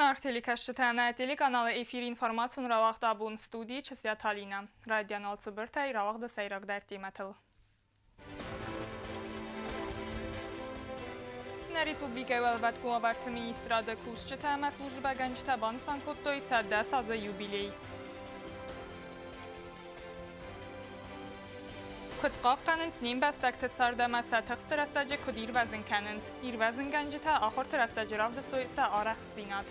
Зынаргъ телекӕсджытӕ, нӕ телеканалы эфиры информацион рауагъд абон студийы Чысиаты Алинӕ. Райдиан алцыбыртӕй рауагъды сӕйрагдӕр темӕтыл. Нӕ республикӕйы уӕлвӕткон уавӕрты министрады кусджытӕ ӕмӕ службӕгӕнджытӕ банысан кодтой сӕ 10 азы юбилей. Куыд хъахъхъӕнынц не мбӕстӕгты цард ӕмӕ сӕ тыхсты рӕстӕджы куыд ирвӕзын кӕнынц? Ирвӕзынгӕнджытӕ ахуырты рӕстӕджы равдыстой сӕ арӕхстдзинад.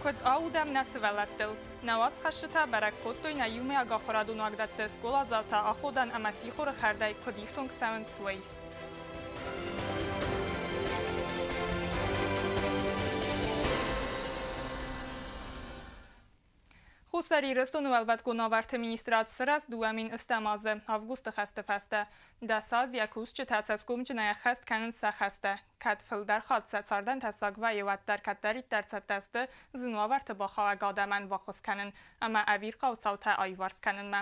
Куыд аудӕм нӕ сывӕллӕттыл? Нӕ уацхӕсджытӕ бӕрӕг кодтой нӕ иумӕйаг ахуырадон уагдӕтты скъоладзаутӕ аходӕн ӕмӕ сихоры хӕрдӕй куыд ифтонг цӕуынц, уый. Хуссар Ирыстоны уӕлвӕткон уавӕрты министрад сырӕзт 2000 азы августы хӕсты фӕстӕ. Дӕс аз йӕ кусджытӕ цӕсгомджынӕй ӕххӕст кӕнынц сӕ хӕстӕ. Кӕд фылдӕр хатт сӕ цардӕн тӕссаг вӕййы, уӕддӕр кӕддӕриддӕр цӕттӕ сты зын уавӕрты бахауӕг адӕмӕн баххуыс кӕнын ӕмӕ ӕвирхъау цаутӕ аиуварс кӕнынмӕ.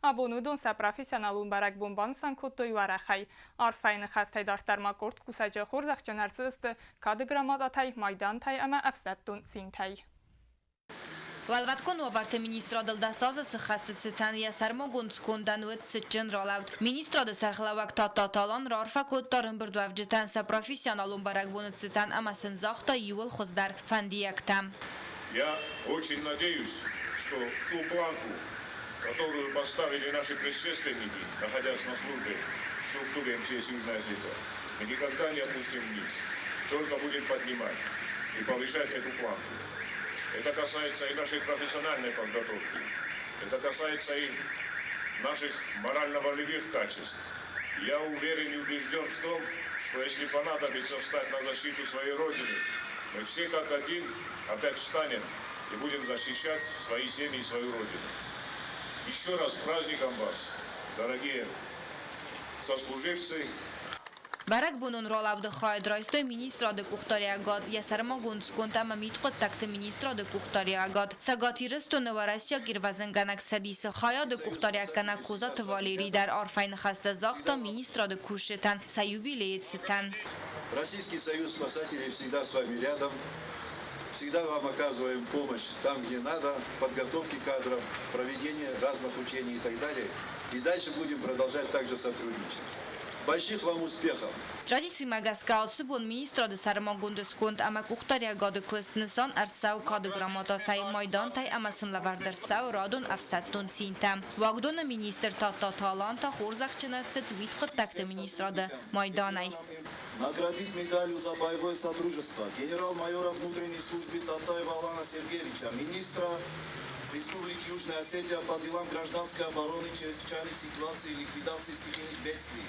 Абон уыдон сӕ профессионалон бӕрӕгбон банысан кодтой уӕрӕхӕй. Арфӕйы ныхӕстӕй дарддӕр ма къорд кусӕджы хорзӕхджын ӕрцыдысты кады грамотатӕй, майдантӕй ӕмӕ ӕфсӕддон цинтӕй. Уӕлвӕткон уавӕрты министрадыл дӕс азы сыххӕсты цытӕн йӕ сӕрмагонд скондӕн уыд цытджын ралӕуд. Министрады сӕргълӕууӕг Тадтаты Алан раарфӕ кодта ӕрӕмбырдуӕвджытӕн сӕ профессионалон бӕрӕгбоны цытӕн ӕмӕ сын загъта иууыл хуыздӕр фӕндиӕгтӕ. Я очень надеюсь, что ту планку, которую поставили наши предшественники, находясь на службе в структуре МЧС Южная Осетия, мы никогда не опустим вниз, только будем поднимать и повышать эту планку. Это касается и нашей профессиональной подготовки, это касается и наших морально-волевых качеств. Я уверен и убежден в том, что если понадобится встать на защиту своей Родины, мы все как один опять встанем и будем защищать свои семьи и свою Родину. Еще раз с праздником вас, дорогие сослуживцы! Бӕрӕгбонон ралӕуды хайад райстой министрады къухдариуӕгад, йӕ сӕрмагонд сконд ӕмӕ мидхъуыддӕгты министрады къухдариуӕгад, Цӕгат Ирыстоны Уӕрӕсейаг ирвӕзынгӕнӕг цӕдисы хайады къухдариуӕггӕнӕг Козаты Валерий дӕр арфӕйы ныхӕстӕ загъта министрады кусджытӕн сӕ юбилейы цытӕн. Российский союз спасателей всегда с вами рядом. Всегда вам оказываем помощь там, где надо, подготовке кадров, проведение разных учений и так далее. И дальше будем продолжать также сотрудничать. Больших вам успехов! Традицимӕ гӕсгӕ ацы бон министрады сӕрмагонд сконд ӕмӕ къухдариуӕгады куыст нысан ӕрцӕуы кады грамотатӕй, майдантӕй ӕмӕ сын лӕвӕрд ӕрцӕуы радон ӕфсӕддон цинтӕ. Уагдоны министр Тадтаты Алан та хорзӕхджын ӕрцыд мидхъуыддӕгты министрады майданӕй. Наградить медалью за боевое содружество генерал-майора внутренней службы Татаева Алана Сергеевича, министра Республики Южная Осетия по делам гражданской обороны, чрезвычайных ситуаций и ликвидации стихийных бедствий.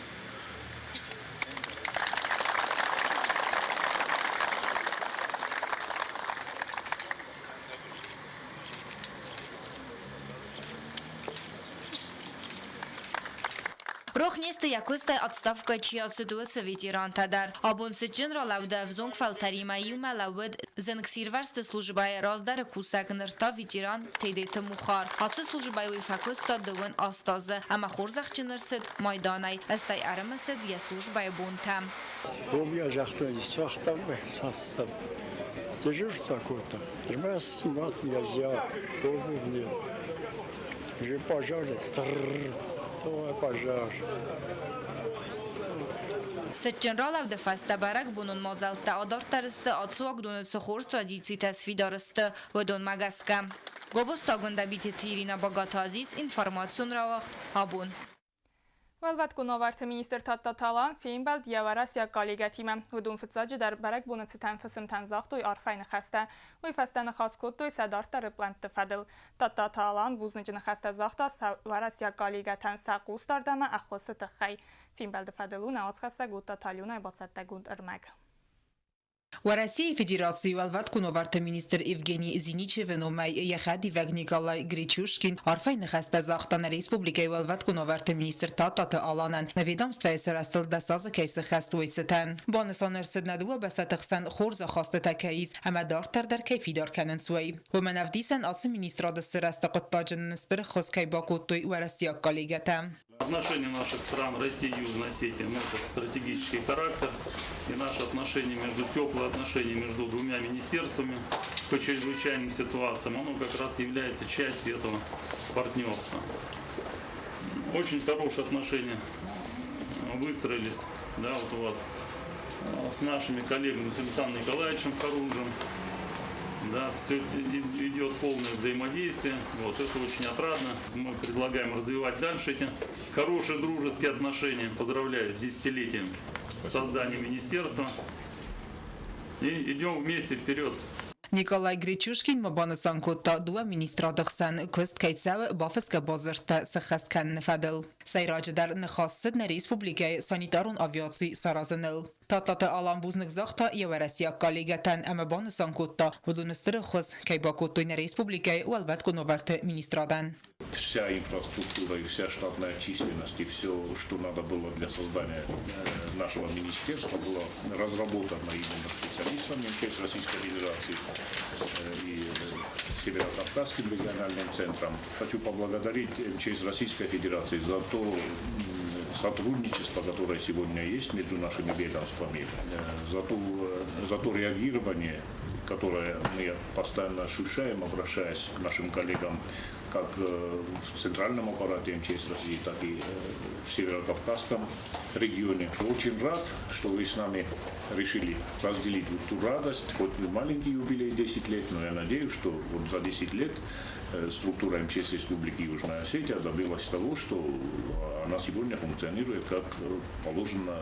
Рох не сты йӕ куыстӕй отставкӕ чи ацыд, уыцы ветерантӕ дӕр. Абон цытджын ралӕуды ӕвзонг фӕлтӕримӕ иумӕ лӕууыд зынгсирвӕзты службӕйы раздӕры кусӕг, ныр та ветеран Тедеты Мухар. Ацы службӕйы уый фӕкуыста дыууын аст азы ӕмӕ хорзӕхджын ӕрцыд майданӕй, стӕй ӕрымысыд йӕ службӕйы бонтӕ. Уым загъта, загъта, дежурство кодта. Ӕрмӕст снимать нельзя, обувь нет. Уже пожар, трррр, пожар. Цытджын ралӕуды фӕстӕ бӕрӕгбонон мадзӕлттӕ адарддӕр сты ацы уагдоны цы хорз традицитӕ сфидар сты, уыдонмӕ гӕсгӕ. Гобозты Агуындӕ-Битеты Ирина Багаты Азиз, информацион рауагъд «Абон». Уӕлвӕткон уавӕрты министр Тадтаты Алан фембӕлд йӕ уӕрӕсейаг коллегӕтимӕ. Уыдон фыццаджыдӕр бӕрӕгбоны цытӕн фысымтӕн загътой арфӕйы ныхӕстӕ. Уый фӕстӕ ныхас кодтой сӕ дарддӕры пълӕнтты фӕдыл. Тадтаты Алан бузныджы ныхӕстӕ загъта сӕ уӕрӕсейаг коллегӕтӕн сӕ хъусдард ӕмӕ ӕххуысы тыххӕй. Фембӕлды фӕдыл у нӕ уацхӕссӕг Отто Талюнайы бацӕттӕгонд ӕрмӕг. Уӕрӕсейы Федерацийы уӕлвӕткон уавӕрты министр Евгений Зиничевы номӕй йӕ хӕдивӕг Николай Гречушкин арфӕйы ныхӕстӕ загъта нӕ республикӕйы уӕлвӕткон уавӕрты министр Тадтаты Аланӕн, нӕ ведомствӕйы сырӕзтыл дӕсазы кӕй сыххӕст, уый цытӕн. Банысан ӕрцыд, нӕ дыууӕ бӕстӕты хсӕн хорз ахастытӕ кӕй ис ӕмӕ дарддӕр дӕр кӕй фидар кӕнынц, уый. Уымӕн ӕвдисӕн ацы министрады сырӕзты хъуыддаджы нын стыр ӕххуыс кӕй бакодтой уӕрӕсейаг коллегӕтӕ. Отношения наших стран, России и Южной Осетии, носят стратегический характер. И наши отношения между, теплые отношения между двумя министерствами по чрезвычайным ситуациям, оно как раз является частью этого партнерства. Очень хорошие отношения выстроились, да, вот у вас с нашими коллегами, с Александром Николаевичем Хорунжем. Да, все идет полное взаимодействие. Вот, это очень отрадно. Мы предлагаем развивать дальше эти хорошие дружеские отношения. Поздравляю с десятилетием создания министерства. И идем вместе вперед. Николай Гречушкин ма банысан кодта, дыууӕ министрады хсӕн куыст кӕй цӕуы бафысгӕ бадзырдтӕ сӕххӕст кӕныны фӕдыл. Сӕйраджыдӕр ныхас цыд нӕ республикӕйы санитарон авиаци саразыныл. Тадтаты Алан бузныг загъта йӕ уӕрӕсейаг коллегӕтӕн ӕмӕ банысан кодта, уыдоны стыр ӕххуыс кӕй бакодтой нӕ республикӕйы Уӕлвӕткон уавӕрты министрадӕн. Вся инфраструктура и вся штатная численность и все, что надо было для создания нашего министерства, было разработано именно специалистами МЧС Российской Федерации и Северо-Кавказским региональным центром. Хочу поблагодарить МЧС Российской Федерации за то сотрудничество, которое сегодня есть между нашими ведомствами, за то реагирование, которое мы постоянно ощущаем, обращаясь к нашим коллегам как в центральном аппарате МЧС России, так и в Северо-Кавказском регионе. Очень рад, что вы с нами решили разделить эту радость, хоть и маленький юбилей 10 лет, но я надеюсь, что вот за 10 лет структура МЧС Республики Южная Осетия добилась того, что она сегодня функционирует как положено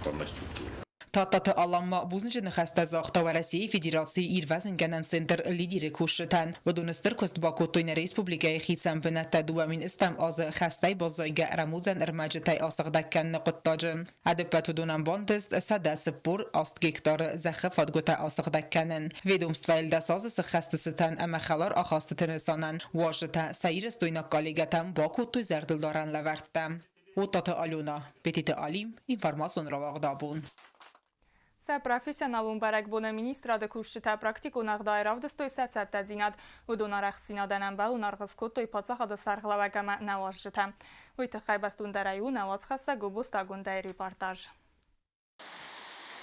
данной структуре. Тадтаты Алан ма бузныджы ныхӕстӕ загъта Уӕрӕсейы Федерацийы ирвӕзынгӕнӕн центр Лидер-ы кусджытӕн. Уыдон стыр куыст бакодтой нӕ республикӕйы хицӕн бынӕттӕ 2000 азы хӕстӕй баззайгӕ рӕмудзӕн ӕрмӕджытӕй асыгъдӕг кӕныны хъуыддаджы. Ӕдӕппӕт уыдонӕн бантыст 148 гектары зӕххы фадгуытӕ асыгъдӕг кӕнын. Ведомствӕйыл 10 азы сыххӕсты цытӕн ӕмӕ хӕлар ахастыты нысанӕн уазджытӕ сӕ ирыстойнаг коллегӕтӕн бакодтой зӕрдылдарӕн лӕвӕрттӕ. Оттаты Алена, Петиты Алим, информацион рауагъд Абон. Сӕ профессионалон бӕрӕгбоны министрады кусджытӕ практикон ӕгъдауӕй равдыстой сӕ цӕттӕдзинад. Уыдон арӕхстдзинадӕн ӕмбӕлон аргъ скодтой паддзахады сӕргълӕууӕг ӕмӕ нӕ уазджытӕ. Уый тыххӕй бӕстондӕрӕй у нӕ уацхӕссӕг Гобозты Агуындӕйы репортаж.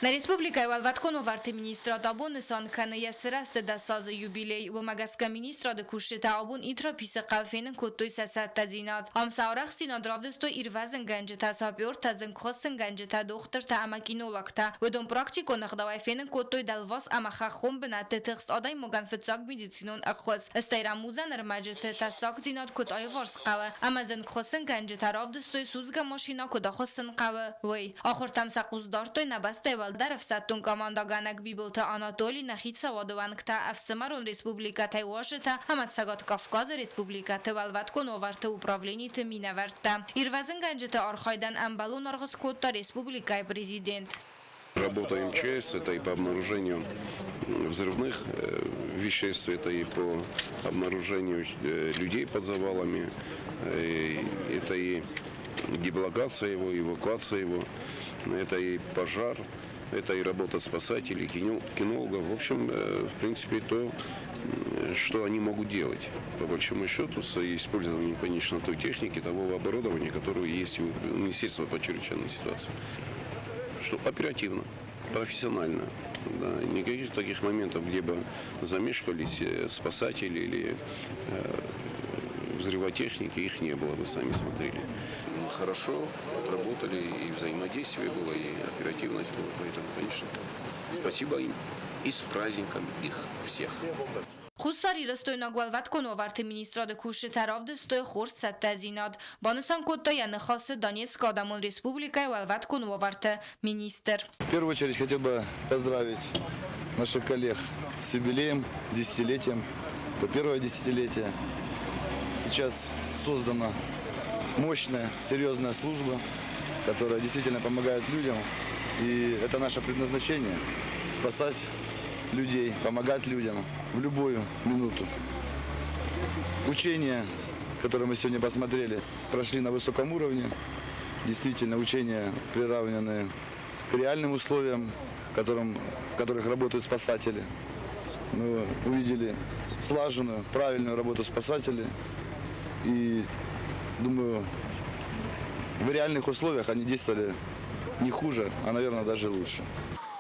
Нӕ республикӕйы Уӕлвӕткон уавӕрты министрад абон нысан кӕны йӕ сырӕзты дӕсазы юбилей. Уымӕ гӕсгӕ министрады кусджытӕ абон Итрописы хъӕуы фенын кодтой сӕ цӕттӕдзинад. Ам сӕ арӕхстдзинад равдыстой ирвӕзынгӕнджытӕ, сапертӕ, зынгхуыссынгӕнджытӕ, дохтыртӕ ӕмӕ кинологтӕ. Уыдон практикон ӕгъдауӕй фенын кодтой дӕлвӕз ӕмӕ хӕххон бынӕтты тыхст адӕймагӕн фыццаг медицинон ӕххуыс, стӕй рӕмудзӕн ӕрмӕджыты тӕссагдзинад куыд аиуварс хъӕуы ӕмӕ зынгхуыссынгӕнджытӕ равдыстой судзгӕ машинӕ куыд ахуыссын хъӕуы, уый. Ахуыртӕм сӕ хъус дардтой нӕ бӕстӕйы уӕлдӕр ӕфсӕддон командӕгӕнӕг Бибылты Анатоли, нӕ хицауады уӕнгтӕ, ӕфсымӕрон республикӕтӕй уазджытӕ ӕмӕ Цӕгат Кавказы республикӕты уӕлвӕткон уавӕрты управлениты минӕвӕрттӕ. Ирвӕзынгӕнджыты архайдӕн ӕмбӕлон аргъ скодта республикӕйы президент. Работа МЧС – это и по обнаружению взрывных веществ, это и по обнаружению людей под завалами, это и деблокация его, эвакуация его, это и пожар, это и работа спасателей, кинологов. В общем, в принципе, то, что они могут делать, по большому счету, с использованием, конечно, той техники, того оборудования, которое есть у Министерства по чрезвычайным ситуациям. Что оперативно, профессионально. Да, никаких таких моментов, где бы замешкались спасатели или взрывотехники, их не было, вы сами смотрели. Хорошо отработали, и взаимодействие было, и оперативность была, поэтому, конечно, спасибо им и с праздником их всех. Хуссарирыстойнаг уӕлвӕткон уавӕрты министрады кусджытӕ равдыстой хорз цӕттӕдзинад, банысан кодта йӕ ныхасы Донецкы Адӕмон Республикӕйы уӕлвӕткон уавӕрты министр. В первую очередь хотел бы поздравить наших коллег с юбилеем, с десятилетием. Это первое десятилетие. Сейчас создана мощная, серьезная служба, которая действительно помогает людям. И это наше предназначение – спасать людей, помогать людям в любую минуту. Учения, которые мы сегодня посмотрели, прошли на высоком уровне. Действительно, учения приравнены к реальным условиям, в которых работают спасатели. Мы увидели слаженную, правильную работу спасателей. И, думаю, В реальных условиях они действовали не хуже, а, наверное, даже лучше.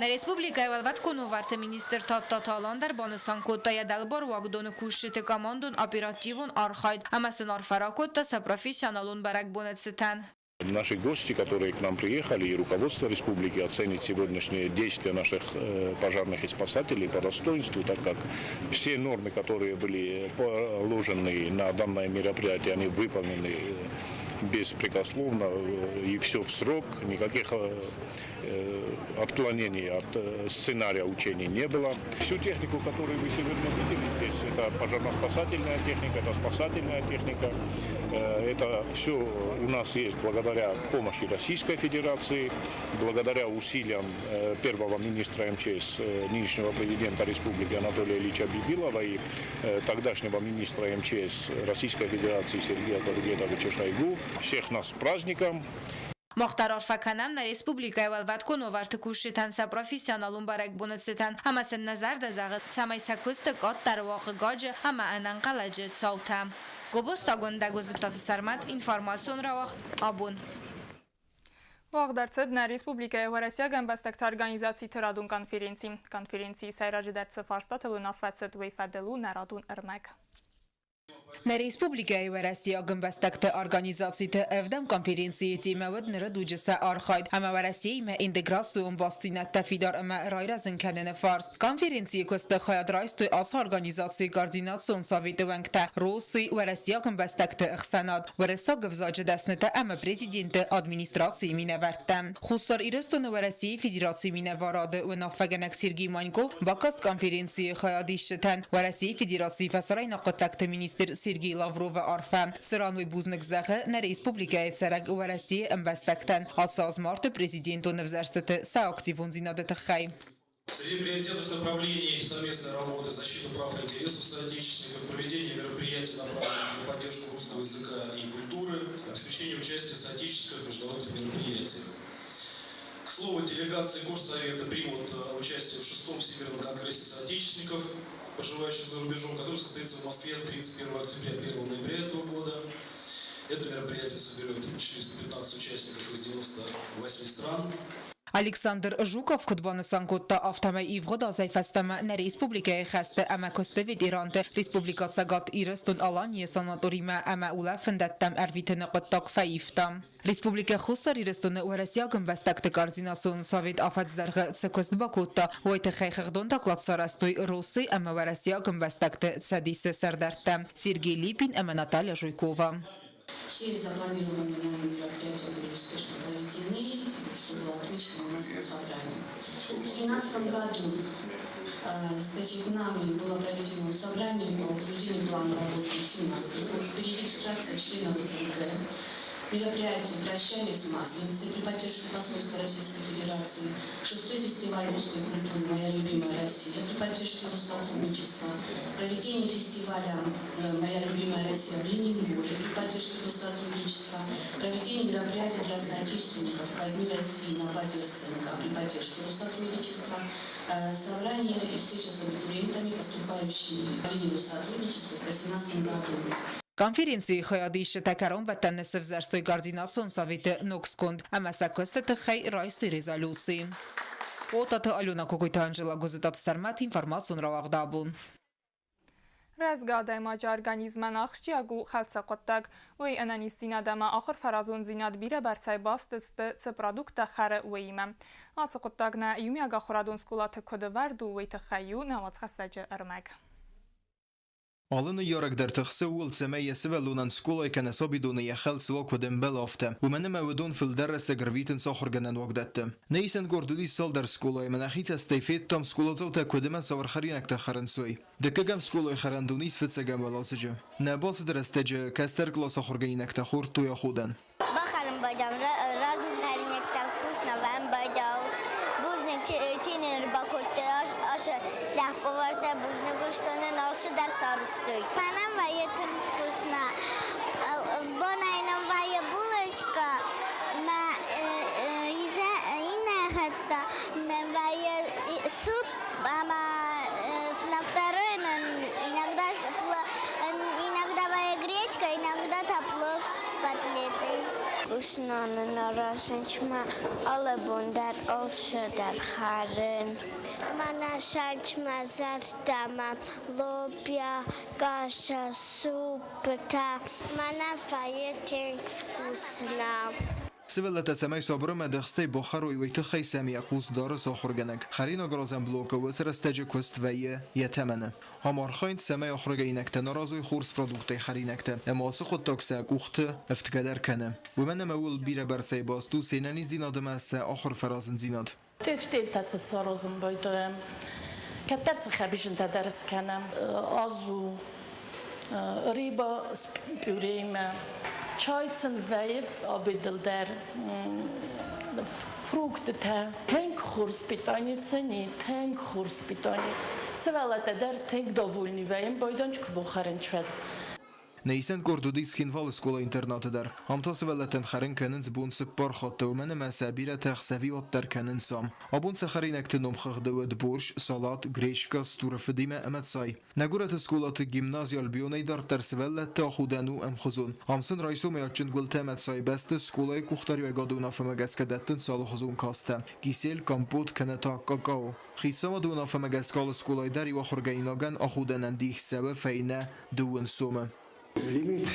Нӕ республикӕйы Уӕлвӕткон уавӕрты министр Тадтаты Алан дӕр банысан кодта йӕ дӕлбар уагдоны кусджыты командон оперативон архайд ӕмӕ сын арфӕ ракодта сӕ профессионалон бӕрӕгбоны цытӕн. Наши гости, которые к нам приехали, и руководство республики оценит сегодняшние действия наших пожарных и спасателей по достоинству, так как все нормы, которые были положены на данное мероприятие, они выполнены беспрекословно и все в срок, никаких отклонений от сценария учений не было. Всю технику, которую вы сегодня видели здесь, это пожарно-спасательная техника, это спасательная техника. Это все у нас есть благодаря помощи Российской Федерации, благодаря усилиям первого министра МЧС, нынешнего президента Республики Анатолия Ильича Бибилова и тогдашнего министра МЧС Российской Федерации Сергея Кужугетовича Шойгу. Всех нас с праздником! Мах дӕр арфӕ кӕнӕм нӕ республикӕйы Уӕлвӕткон уавӕрты кусджытӕн сӕ профессионалон бӕрӕгбоны цытӕн ӕмӕ сын нӕ зӕрдӕ зӕгъы, цӕмӕй сӕ куысты къаддӕр уа хъыгаджы ӕмӕ ӕнӕнхъӕлӕджы цаутӕ. Гобозты Агуындӕ, Гуыззыттаты Сӕрмӕт, информацион рауагъд Абон. Уагъд ӕрцыд нӕ республикӕйы уӕрӕсейаг ӕмбӕстӕгты организациты радон конференци. Конференцийы сӕйраджыдӕр цы фарстатыл уынаффӕ цыд, уый фӕдыл у нӕ радон ӕрмӕг. Нӕ республикӕйы уӕрӕсейаг ӕмбӕстӕгты организациты ӕвдӕм конференцийы темӕ уыд ныры дуджы сӕ архайд ӕмӕ Уӕрӕсеимӕ интеграцион бастдзинӕдтӕ фидар ӕмӕ райрӕзын кӕныны фарст. Конференцийы куысты хайад райстой ацы организацийы координацион советы уӕнгтӕ, Россий, уӕрӕсейаг ӕмбӕстӕгты ӕхсӕнад, уырыссаг ӕвзаджы дӕснытӕ ӕмӕ президенты администрацийы минӕвӕрттӕ. Хуссар Ирыстоны Уӕрӕсейы Федерацийы минӕварады уынаффӕгӕнӕг Сергей Манько бакаст конференцийы хайадисджытӕн Уӕрӕсейы Федерацийы фӕсарӕйнаг хъуыддӕгты министр Сергей Лавровы арфӕ, цыран уый бузныг зӕгъы нӕ республикӕйы цӕрӕг Уӕрӕсейы ӕмбӕстӕгтӕн ацы аз марты президентон ӕвзӕрстыты сӕ активондзинады тыххӕй. Среди приоритетных направлений совместной работы защита прав и интересов соотечественников, проведение мероприятий, направленных на поддержку русского языка и культуры, обеспечение участия соотечественников в международных мероприятиях. К слову, делегации Горсовета примут участие в шестом Всемирном конгрессе соотечественников, проживающих за рубежом, который состоится в Москве 31 октября 1 ноября этого года. Это мероприятие соберет 415 участников из 98 стран. Александр Жуков куыд банысан кодта, афтӕмӕй ивгъуыд азӕй фӕстӕмӕ нӕ республикӕйы хӕсты ӕмӕ куысты ветеранты Республикӕ Цӕгат Ирыстон-Аланийы санаторимӕ ӕмӕ улӕфӕндӕттӕм ӕрвитыны хъуыддаг фӕивта. Республикӕ Хуссар Ирыстоны уӕрӕсейаг ӕмбӕстӕгты координацион совет афӕдз дӕргъы цы куыст бакодта, уый тыххӕй хыгъдон доклад сарӕзтой Россий ӕмӕ уӕрӕсейаг ӕмбӕстӕгты Цӕдисы сӕрдӕрттӕ Сергей Липин ӕмӕ Наталья Жуйкова. Все запланированные нами мероприятия были успешно проведены, что было отмечено у нас на собрании. В 2017 году, значит, нами было проведено собрание по утверждению плана работы на 2017 год, перерегистрация членов СНГ, мероприятие «Прощание с Масленицей» при поддержке посольства Российской Федерации, шестой фестиваль русской культуры «Моя любимая Россия» при поддержке Россотрудничества, проведение фестиваля «Моя любимая Россия» в Ленинграде при поддержке Россотрудничества, проведение мероприятий для соотечественников ко Дню России на базе РСНК при поддержке Россотрудничества, собрание и встреча с абитуриентами, поступающими в линию сотрудничества в 2018 году. Конференцийы хайадисджытӕ кӕронбӕттӕны сӕвзӕрстой координацион советы ног сконд ӕмӕ сӕ куысты тыххӕй райстой резолюци. Отаты Алена, Кокойты Анжела, Гуызытаты Сӕрмӕт, информацион рауагъд Абон. Рӕзгӕ адӕймаджы организмӕн ахсджиаг у хӕлцы хъуыддаг. Уый ӕнӕниздзинад ӕмӕ ахуырфӕразондзинад бирӕбӕрцӕй баст сты, цы продукттӕ хӕры, уыимӕ. Ацы хъуыддаг нӕ иумиагахуырадон скъолаты куыд ӕвӕрд у, уый тыххӕй у нӕ уацхӕссӕджы ӕрмӕг. Алы ныййарӕг дӕр тыхсы ууыл, цӕмӕй йӕ сывӕллонӕн скъолайы кӕнӕ сабидоны йӕ хӕлц уа куыд ӕмбӕлы, афтӕ. Уымӕн ӕмӕ уыдон фылдӕр рӕстӕг ӕрвитынц ахуыргӕнӕн уагдӕтты. Нӕ исӕн къорд уыдис цалдӕр скъолайы ӕмӕ нӕхи цӕстӕй федтам, скъоладзаутӕ куыд ӕмӕ цавӕр хӕринӕгтӕ хӕрынц, уый. Дыккӕгӕм скъолайы хӕрӕндон ис фыццӕгӕм уӕладзыджы. Нӕ балцыды рӕстӕджы кӕстӕр къласы ахуыргӕнинӕгтӕ хордтой аходӕн. Бахӕрын байдам разных хӕринӕгтӕ вкусно вам байдау. Бузныг чи нын ӕрбакодтой ашы зӕхх-повартӕ, бузныг, что нын алцыдӕр сарӕзтой. Мӕнӕн вӕййы тынг вкусно. Бонӕй нӕм вӕййы булочка, мӕ иннӕ хатт та нӕм вӕййы суп ӕмӕ на второй нам иногда вӕййы гречка, иногда та плов с котлетой. Вкусно нын аразынц мӕ алы бон дӕр алцыдӕр хӕрын. Мӕнӕ сӕнч мӕ зӕрдӕмӕ лобиа, каша, супытӕ. Мӕнӕ вӕййы тынг вкусно. Сывӕллӕттӕ цӕмӕй сабыр ӕмӕ ӕдыхстӕй бахӕрой, уый тыххӕй сӕм йӕ хъус дары сӕ ахуыргӕнӕг. Хӕринагаразӕн блокы уыцы рӕстӕджы куыст вӕййы йӕ тӕмӕны. Ам архайынц, цӕмӕй ахуыргӕнинӕгтӕ аразой хорз продукттӕй хӕринӕгтӕ, ӕмӕ ацы хъуыддаг сӕ къухты ӕфтгӕ дӕр кӕны. Уымӕн ӕмӕ ууыл бирӕбӕрцӕй баст у се нӕниздзинад ӕмӕ сӕ ахуыр фӕразындзинад. Тефтелтӕ цы саразын байдайӕм, кӕддӕр цы хӕбизынтӕ дӕр скӕнӕм. Азу, рыба с пюреимӕ, чай сын вӕййы обедыл дӕр, фруктытӕ. Тынг хорз питание цӕни, тынг хорз питание. Сывӕллӕттӕ дӕр тынг довольны вӕййӕм, байдонч куы бахӕрынч уӕд. Нӕ исӕн къорд уыди Цхинвалы скъола-интернаты дӕр. Ам та сывӕллӕттӕн хӕрын кӕнынц бон цыппар хатты, уымӕн ӕмӕ сӕ бирӕтӕ ӕхсӕвиуат дӕр кӕнынц ам. Абон сӕ хӕринӕгты номхыгъды уыд борщ, салат, гречка, стуры фыдимӕ ӕмӕ цай. Нӕ горӕты скъолаты гимнази Альбионӕй дарддӕр сывӕллӕтты аходӕн у ӕмхуызон. Ам сын райсомӕй адджын гуылтӕ ӕмӕ цай бӕсты скъолайы къухдариуӕгады уынаффӕмӕ гӕсгӕ дӕттынц алыхуызон кастӕ – кисель, компот кӕнӕ та какао. Хицауады уынаффӕмӕ гӕсгӕ алы скъолайы дӕр иу ахуыргӕнинагӕн аходӕнӕн дих цӕуы фӕйнӕ дыууын сомы. Лимит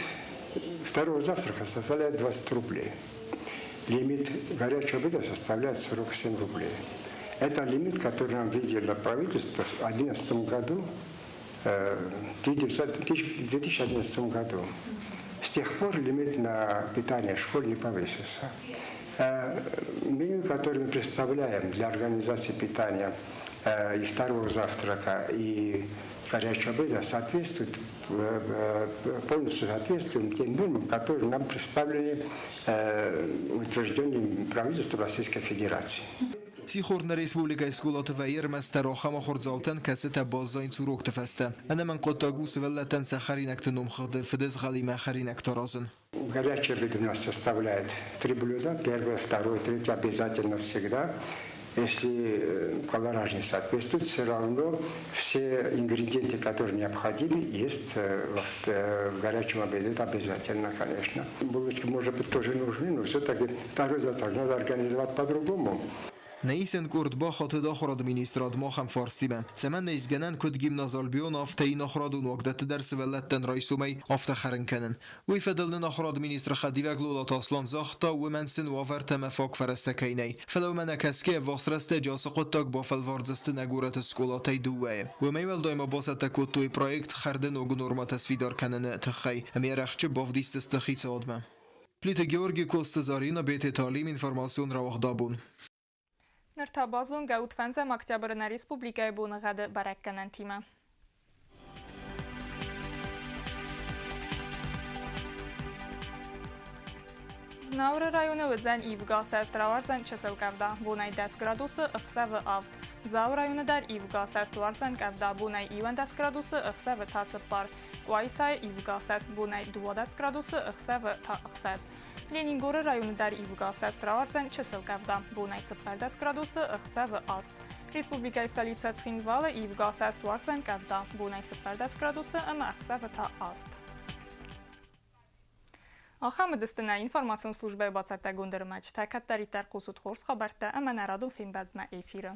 второго завтрака составляет 20 рублей. Лимит горячего обеда составляет 47 рублей. Это лимит, который нам выделило правительство в 2011 году, 2011 году. С тех пор лимит на питание в школе не повысился. Меню, которое мы представляем для организации питания и второго завтрака, и горячего обеда, соответствует, полностью соответствует тем нормам, которые нам представлены утвержденным правительством Российской Федерации. Сихор нӕ республикӕйы скъолаты вӕййы ӕрмӕстдӕр ахӕм ахуырдзаутӕн, кӕцытӕ баззайынц урокты фӕстӕ. Ӕнӕмӕнгхъуыддаг у сывӕллӕттӕн сӕ хӕринӕгты номхыгъды фыдызгъӕлимӕ хӕринӕгтӕ аразын. Горячий обед у нас составляет три блюда. Первое, второе, третье обязательно всегда. Если колораж не соответствует, все равно все ингредиенты, которые необходимы, есть в горячем обеде. Это обязательно, конечно. Булочки, может быть, тоже нужны, но все-таки второй завтрак надо организовать по-другому. Нӕ исӕн къорд бахатыд ахуырады министрадмӕ ахӕм фарстимӕ, цӕмӕн нӕ ис гӕнӕн куыд гимназ Альбион, афтӕ йын ахуырадон уагдӕтты дӕр сывӕллӕттӕн райсомӕй афтӕ хӕрын кӕнын. Уый фӕдыл нын ахуырады министры хӕдивӕг Лолаты Аслан загъта, уымӕн сын уавӕртӕ ӕмӕ фаг фӕрӕзтӕ кӕй нӕй. Фӕлӕ уымӕ нӕ кӕсгӕ, ӕввахс рӕстӕджы ацы хъуыддаг бафӕлвардзысты нӕ горӕты скъолатӕй дыууӕйы. Уымӕй уӕлдай ма бацӕттӕ кодтой проект хӕрды ног нормӕтӕ сфидар кӕныны тыххӕй ӕмӕ йӕ рӕхджы бавдисдзысты хицауадмӕ. Плиты Георги, Коцты Зарина, Бететы Алим, информацион рауагъдабон. Ныр та базонгӕ ут фӕндзӕм октябры нӕ республикӕйы боныгъӕды бӕрӕггӕнӕнтимӕ. Знауыры районы уыдзӕн ивгӕ сӕст рауардзӕн чысыл къӕвда, бонӕй 10 градусы, ӕхсӕвы авд. Дзауы районы дӕр ивгӕ сӕст уардзӕн къӕвда, бонӕй 11 градусы, ӕхсӕвы та цыппар. Къуайсайы ивгӕ сӕст бонӕй 12 градусы, ӕхсӕвы та ӕхсӕз. Ленингоры районы дӕр ивгӕ сӕст рауардзӕн чысыл къӕвда, бонӕй 14 градусы, ӕхсӕвы аст. Республикӕйы столицӕ Цхинвалы ивгӕ сӕст уардзӕн къӕвда, бонӕй 14 градусы ӕмӕ ӕхсӕвы та аст. Ахӕм уыдысты нӕ информацион службӕйы бацӕттӕгонд ӕрмӕджытӕ. Кӕддӕриддӕр хъусут хорз хабӕрттӕ ӕмӕ нӕ радон фембӕлдмӕ эфиры.